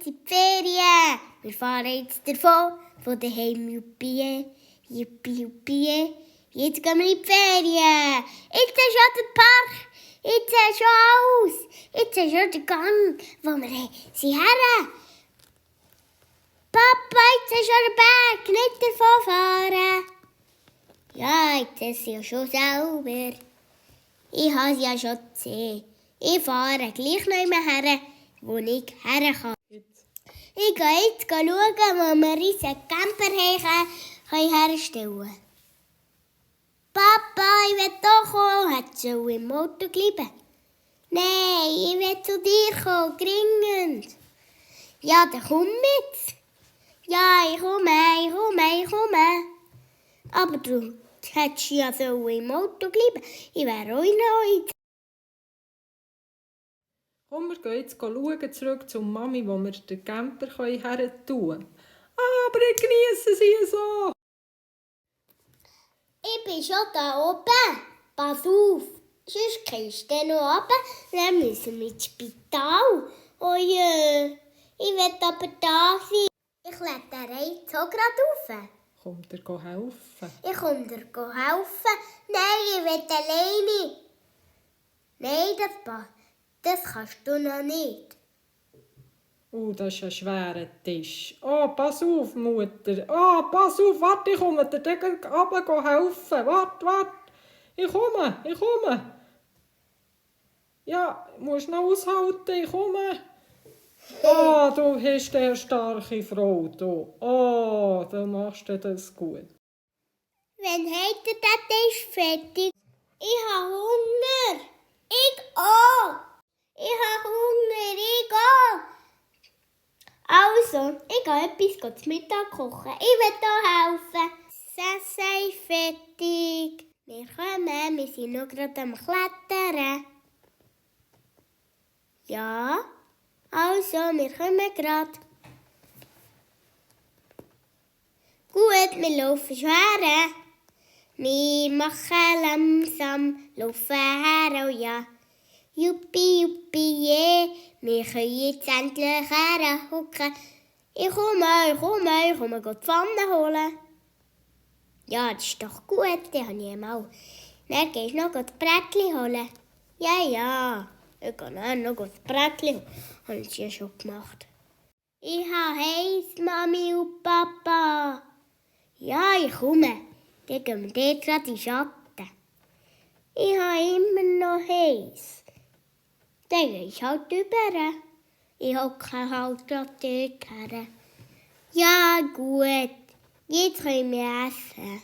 jetzt in die Ferien. Wir fahren jetzt davon, von daheim, juppie, juppie, juppie. Jetzt gehen wir in die Ferien. Jetzt ist schon der Park. Jetzt ist schon alles. Jetzt ist schon der Gang, wo wir sind her. Papa, jetzt ist schon der Berg. Nicht davon fahren. Ja, jetzt ist es ja schon selber. Ich habe es ja schon gesehen. Ich fahre gleich noch immer her, wo ich her kann. Ich gehe jetzt schauen, wo wir unseren Camper herstellen können. Papa, ich will doch kommen. Hättest du im Auto bleiben? Nein, ich will zu dir kommen, dringend. Ja, dann komm mit. Ja, ich komme. Aber du hättest ja so im Auto bleiben. Ich wäre auch noch. Komm, wir gehen jetzt schauen, zurück zur Mami, wo wir den Camper her tun können. Aber ich genieße sie so. Ich bin schon da oben. Pass auf. Sonst gehst du noch runter. Dann müssen wir ins Spital. Oh je. Ich will aber da sein. Ich lade den Reiz auch gerade rauf. Kommt dir helfen? Ich komme dir helfen. Nein, ich will alleine. Nein, das kannst du noch nicht. Oh, das ist ein schwerer Tisch. Oh, pass auf, Mutter. Oh, pass auf, warte, ich komme dir runter helfen. Warte. Ich komme. Ja, musst noch aushalten, ich komme. Oh, du bist eine starke Frau. Du. Oh, du machst das gut. Wann hat der Tisch fertig? Ich habe Hunger. Ich auch. Ich habe Hunger. Ich auch. Also, ich gehe etwas zum Mittag kochen. Ich will hier helfen. Das sei fertig. Wir kommen, wir sind noch gerade am Klettern. Ja, also, wir kommen gerade. Gut, wir laufen schwer. Wir machen langsam, laufen her, oh ja. Juppie, juppie, yeah. Wir können jetzt endlich herhocken. Ich komme die Pfanne holen. Ja, das ist doch gut, die habe ich mal. Dann gehst du noch das Brettchen holen. Ja, ich gehe noch das Brettchen holen. Habe ich ja schon gemacht. Ich habe heiß, Mami und Papa. Ja, ich komme. Dann gehen wir dort gerade in den Schatten. Ich habe immer noch heiß. Dann gehe ich halt rüber. Ich hocke halt gerade dort her. Ja, gut. Jetzt können wir essen.